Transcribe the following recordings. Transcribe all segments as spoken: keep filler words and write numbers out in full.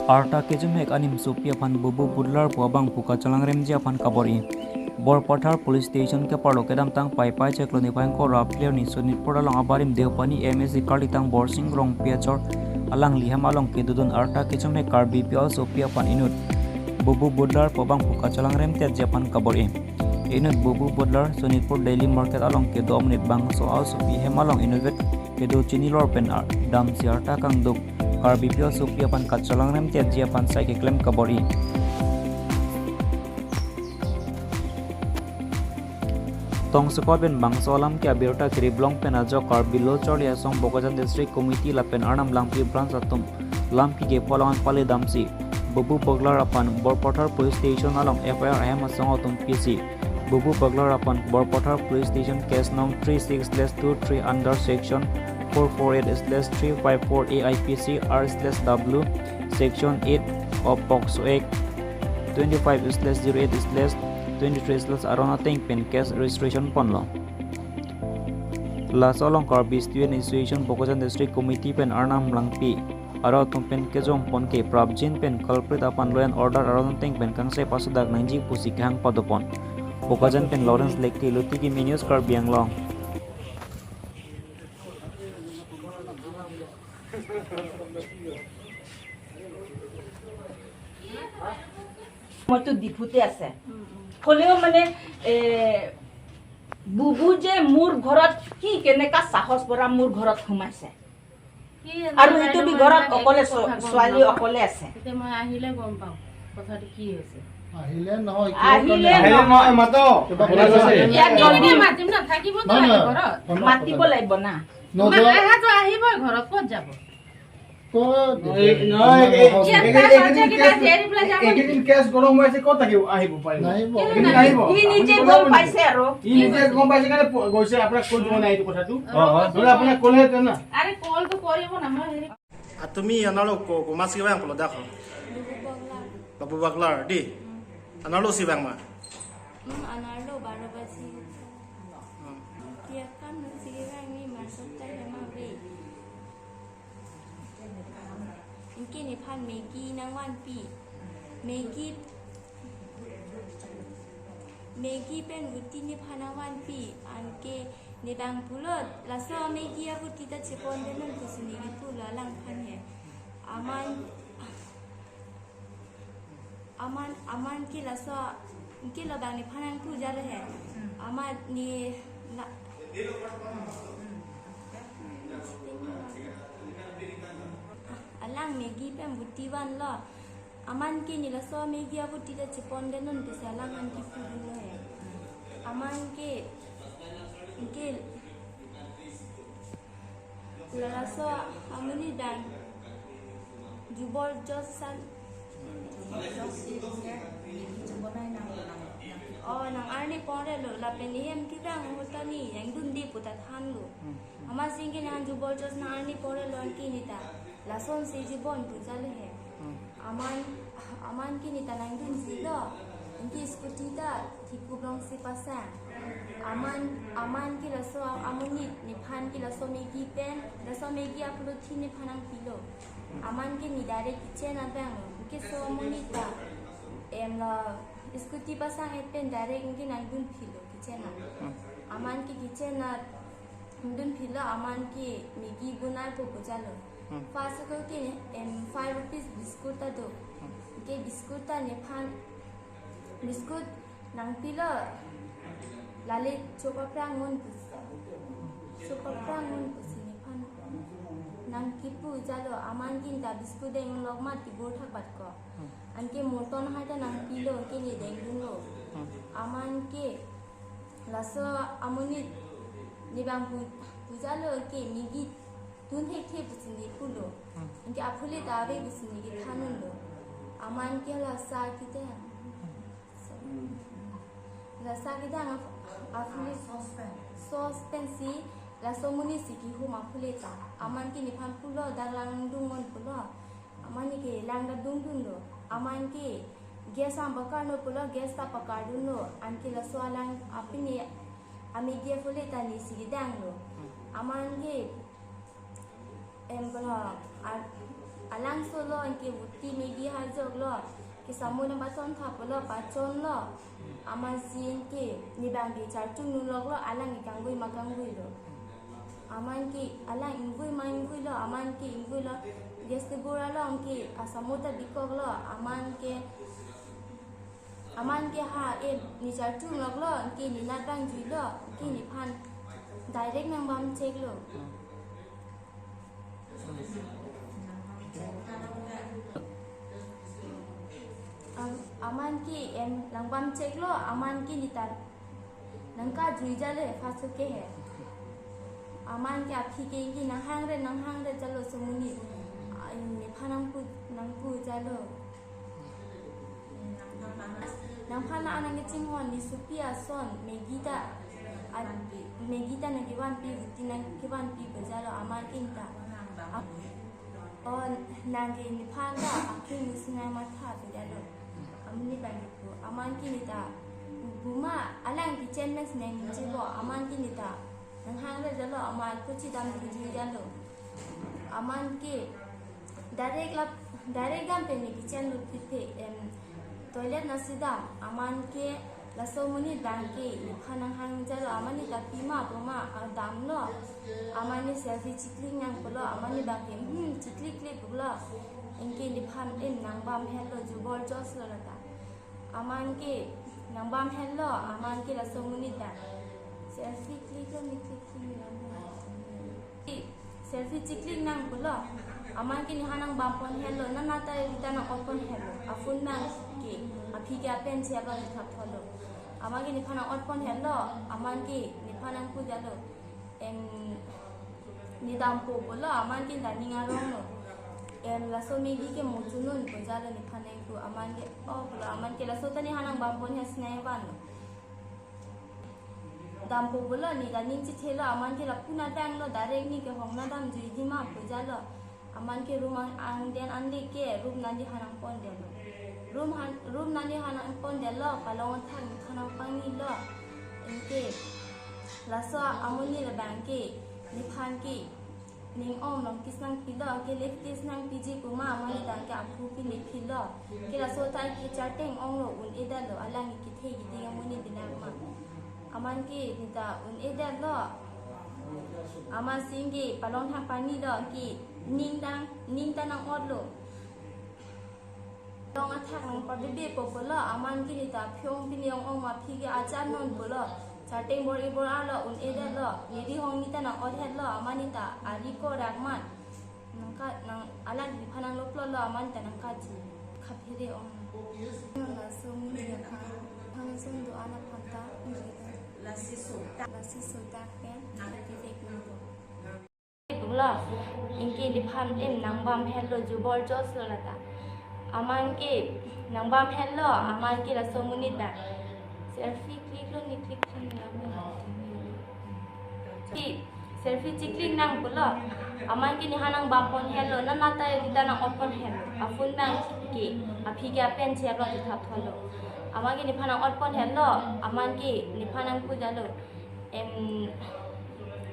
Arta kechomhek animsopi aphan Bubu Budlar pu abangphu kachelangremji aphan kabor-i. Borpathar Police Station keparlo kedamtang Paipai chiklo niphai ingkoi ra phli arni Sonitpur along abarim Deopani M A C karlitang Borsing Rongpi achor alangli hem along kedodun arta kechomhek Karbipi aosopi aphan inut Bubu Budlar pu abangphu kachelangremtetji aphan kabor-i. Inut Bubu Budlar Sonitpur Daily Market along kedo amonit bangso aosopi hem along inutvet kedo chinilor pen ar-, damsi arta kangduk Karbipi aosopi aphan kachelangremtetji aphan sai keklem kabor-i. Tongsekot pen bangso alam ke abirta keriplong pen ajok Karbi Lo Charli Asong Bokajan District Committee lapen Arnam Langpi Branch atum lam kike pholong an pale damsi Bubu Budlar aphan Borpathar Police Station along F I R ahem asong atum pisi Bubu Budlar aphan Borpathar Police Station case nong three six slash two three under section four four eight slash three five four A I P C R slash W, section eight of POCSO Act, twenty-five slash zero eight slash twenty-three slash aron ateng pen case registration ponlo. Laso along Karbi Student Association Bokajan District Committee pen Arnam Langpi arong atum pen kejong pon ke prapjin pen culprit aphan law and order aron ateng pen kangsai pasodak nangji pusi kehang padopon. Bokajan pen Lawrence Lekti, Lutiki News, Karbi Anglong. মইতো ডিফুতে আছে। হ'লেও মানে, এ, বুবু যে মোৰ ঘৰত কি কেনেকা সাহস পৰা মোৰ ঘৰত সোমাইছে? কি জানো, আৰু সেইটো বাইদেউ, বি মই ঘৰত ইমান অকলে একো ছো-, কথা গম ছোৱালী নাপাওঁ। অকলে আছে। এতিয়া মই আহিলে গম পাওঁ কথাটো কি হৈছে। আহিলে নহয়, কিয় আহিলে কাৰণে? আহিলে নহয়, মাতো। কিবা problem আছে? ইয়াত জলদি মাতিম না, থাকিব নহয়, নহয়, ঘৰত। নহয়, মাতিব নহয়। লাগিব না। নহয়, মা-, নহয়। আহাতো আহিবই ঘৰত, ক'ত যাব? ক'ত নহয়, দিব? নহয়, নহয়, এই, নহয়। এই, ইয়াত এই, বাচ্চা এই, কেইটা এই, আছে, এৰি পেলাই যাব এই, নেকি? এইকেইদিন কেছ গৰম হৈ আছে, ক'ত থাকিব, আহিব পাৰিব? নাহিব। কেলে এইকেইদিন নাহিব? আহিব। সি নিজে গম পাইছে আৰু। সি নিজে গম পাইছে কাৰণে প-, গৈছে, আপোনাক কৈ দিব নাই এইটো কথাটো। অ, অ। নহ'লে আপোনাক ক'লেহেঁতেন না। আৰে, কলটো কৰিব না, মই হেৰি আৰু তুমি anarlo ko, ko mas kevang pulo dakho? Bubu Baglar. Bubu Baglar, di? Hmm. Anarlo si vang ma? Hmm, anarlo baro baji. Hmm. Tiak kam si vang ni masuk ta hema ve. Anke nephan Maggi nangvanpi. Maggi Maggi pen ruti nephan nangvanpi, anke ne bang pulo, laso Maggi aruti ta chepon de non pusi ne kipulo alangphan he. Aman, aman, aman ke laso, ke lo bang nephan nangpu jalo he. Aman ne la, alang Maggi pen ruti vanlo. Aman ke ne laso Maggi aruti ta chepon de non pusi alangphan kipudunlo he. Aman ke, ke, laso amonit dan jubor jos san. Oh, nang arni pon relo, lapen ne hem kevang ahut ta ne nangdunde pu ta thanlo. Amatsi ke nang jubor jos nang arni pon relo anke ne ta lasonsi chebon pu jalo he. Hmm. Aman, aman ke ne ta nangdunjilo. Anke scooty ta thikublongsi pasang. Aman, aman ke laso amonit nephan ke laso Maggi pen, laso Maggi apolothi nephan nangpilo. Aman ke ne direct kitchen abang. Anke laso amonit ta, em, la scooty pasang-et pen direct anke nangdunphilo kitchen a. Hmm. Aman ke kitchen a nangdunphilo, aman ke Maggi bunai po pu jalo. Hmm. First ko ke, em, five rupees biscuit ta do. Hmm. Ke biscuit ta nephan, biscuit nangpilo, lale chopaprang non pusi. Chopaprang non pusi nephan nangkipu jalo, aman ke ne ta biscuit dengdunlok ma tibur thakbat ko. Hmm. Anke Murton hai ta nangpilo, anke ne dengdunlo. Hmm. Aman ke laso amonit ne bang pu-, pu jalo, anke Maggi dun thekthe pusi ne pulo. Hmm. Anke aphule ta ave pusi ne kethanunlo. Aman ke laso kidang. Laso kidang ap-, aphule sauce pen. Sauce pensi laso amonit si kihum aphule ta. Aman ke nephan pulo, dak lang dung non pulo. Aman ne ke lang ta dungdunlo. Aman ke gas abang pakarnon pulo, gas ta pakardunlo. Anke laso alang apini a-Maggi aphule ta nesi kedanglo. Aman ke, em, pulo, a-, Alang solo anke Vutti Maggi ha joklo. Ke samun nang pathon tha pulo, pachonlo. Amatsi anke ne abang ke charchung nuloklo, alang ke kangvui ma kangvuilo. Amat ke alang ingvui ma ingvuilo, amat ke ingvuilo. Gas tebur along ke asamun ta bikoklo, amat ke, amat ke ha, eh, ne charchung nuloklo, anke ne nat abang juilo, anke nephan direct nang bam cheklo. Am-, amat ke, em, nang bam cheklo, amat ke ne ta nang kajui jalo he, first ke he. Amat ke aphi ke, ke nang hangre, nang hangre jalo somonit. Ah, nephan nang pu, nang pu jalo. Nangphan la nang kachinghon, ne sopi ason Maggi ta, a, Maggi ta nang kevanpi, Vutti nang kevanpi pu jalo amat ke ne ta. A, o, nang ke nephan ta akhing musinai matha pu jalo. Amonit abang ke pu, amat ke ne ta. Buma, alang kitchen mess nang chebo, amat ke ne ta nang hangre jalo, amat kuchi dam kejui jalo. Amat ke direct la, direct dam pen ne kitchen lut pithe, em, toilet nasi dam, amat ke laso amonit abang ke nephan nang hang jalo, amat ne ta pima puma, ah, damlo, amat ne selfie chiklik nang pulo, amat ne abang ke, hmm, chiklik klik pulo, anke nephan, em, nang bam hetlo, jubor jos lo lata. Amat ke nang bam hetlo, amat ke laso amonit ta selfie kliklo, ne klik klik nang. Selfie chiklik nang pulo. Amat ke nephan nang bam pon hetlo, nana ta rita nang ot pon hetlo. Aphone abang ke, aphi ke apen che abang thap tholo. Amat ke nephan nang ot pon hetlo, amat ke nephan nang pu jalo. Em, ne dampo pulo, amat ke ne ta ning aronglo. Em, laso Maggi ke mo chunun pu jalo nephan nang pu, amat ke, oh, pulo, amat ke laso ta nephan nang bam pon he sinai vanlo. Dampo pulo, ne ta ning chethelo, amat ke lapu nat abang lo, direct ne kehong nat dam juiji ma pu jalo. Amat ke room ang, angden anle ke, room nangli hanang pon detlo. Room han, room nangli hanang pon detlo, palong athak nephan nang pangnilo. Anke laso amonit abang ke nephan ke ning om long kiss nang pilo, ke lip kiss nang piji puma, amonit abang ke aphu pine philo. Ke laso ta ke charteng onglo, un-e detlo, alang kethe keding amonit dinak ma. Amat ke ne ta un-e detlo. Amatsi anke palong thang pangnilo, ke ning dang, ning ta nang otlo. Palong athak nang pabebe po pulo, amat ke ne ta phi-ong pine ong-ong ma, aphi ke ajat non pulo. Charteng bor-i bor-arlo, un-e detlo. Ne rihong ne ta nang ot hetlo, amat ne ta ari ko rak man. Nang ka, nang alang nephan nang loplolo, amat ne ta nang kaju. Khaphere ong. Laso amonit aphan, aphan ason do-an aphan ta, lasi sodak, lasi sodak pen nang pivek nang do. Pulo, anke nephan, em, nang bam hetlo, jubor jos lo lata. Amat ke nang bam hetlo, amat ke laso amonit ta selfie kliklo, ne klik klik nang. Ki, selfie chiklik nang pulo. Amat ke nephan nang bam pon hetlo, nana ta rita nang ot pon hetlo. Aphone abang ke, aphi ke apen che abang thap tholo. Amat ke nephan nang ot pon hetlo, amat ke nephan nang pu jalo. Em,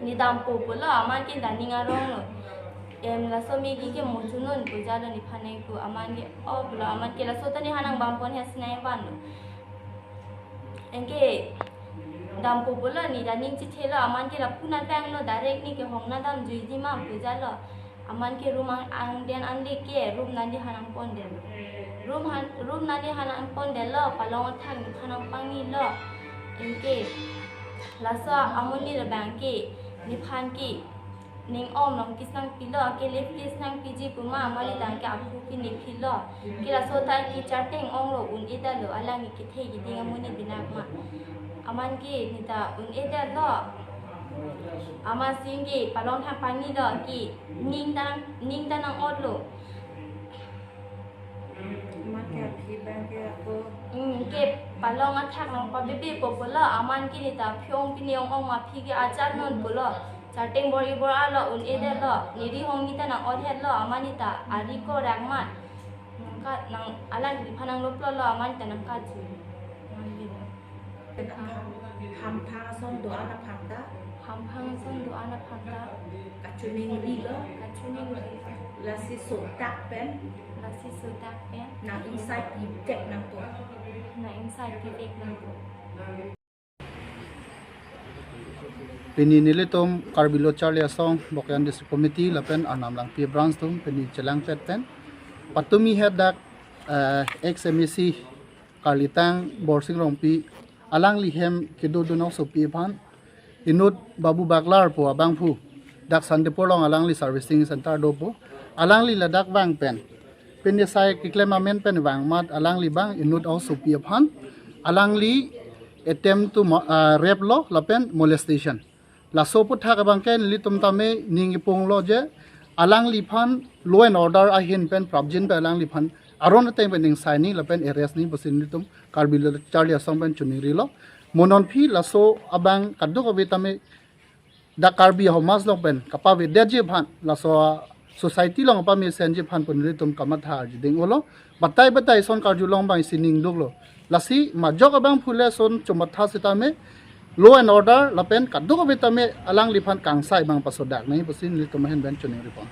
ne dampo pulo, amat ke ne ta ning aronglo. Em, laso Maggi ke mo chunun pu jalo nephan nang pu, amat ke, oh, pulo, amat ke laso ta nephan nang bam pon he sinai vanlo. Anke dampo pulo, ne ta ning chethelo, amat ke lapu nat abang lo, direct ne kehong nat dam juiji ma pu jalo. Amat ke room ang, angden anle ke, room nangli hanang pon detlo. Room han, room nangli hanang pon detlo, palong athak nephan nang pangnilo. Anke laso amonit abang ke nephan ke ning om long kiss nang pilo, ke lip kiss nang piji puma, amonit abang ke aphu pine philo. Ke laso ta ke charteng onglo, un-e detlo, alang kethe keding amonit dinak ma. Amat ke ne ta un-e detlo. Amatsi anke palong thang pangnilo, ke ning dang, ning ta nang otlo. Amat ke aphi abang ke ako. Hmm, ke palong athak nang pabebe po pulo, amat ke ne ta phi-ong pine ong-ong ma, aphi ke ajat non pulo. Charteng bor-i bor-arlo, un-e detlo. Ne rihong ne ta nang ot hetlo, amat ne ta ari ko rak man. Nang ka, nang alang nephan nang loplolo, amat ne ta nang kaju. Nang gina. Hamphang ason do-an aphan ta. Hamphang ason do-an aphan ta. Kachiningri lo. Kachiningri lo. Lasi sodak pen. Lasi sodak pen. Nang inside iptek nangpo. Nang inside iptek nangpo. Pini nelitum Karbi Lo Charli Asong Bokajan District Committee lapen Arnam Langpi Branch atum pini chelangpet pen patumi het dak, eh, ex M A C Karlitang Borsing Rongpi alangli hem kedodun asopi aphan inut Babu Baklar pu abangphu dak Santipur along alangli servicing center dopo, alangli ladak vang pen pini sai keklem amen pen vang amat alangli abang inut asopi aphan alangli attempt to mo-, ah, rape lo lapen molestation. Laso aputhak abang ke nelitum tame ning ipung lo je alangliphan law and order ahin pen prapjin pen alangliphan aron ateng pen ning sai ni lapen arrest ni pusi nelitum Karbi Lo Charli Asong pen choningri lo. Mo non aphi laso abang kadokave tame dak Karbi ahomaj along pen kapavedetji aphan, laso society along pamesenji aphan pu nelitum kamatha arjuding olo. Batai batai ason karjulong abang isi ning duklo. Lasi majok abangphu le ason chomatha sitame law and order lapen kadokave tame alangliphan kangsai abang pasodak nangji pusi nelitum ahin pen choningri pon.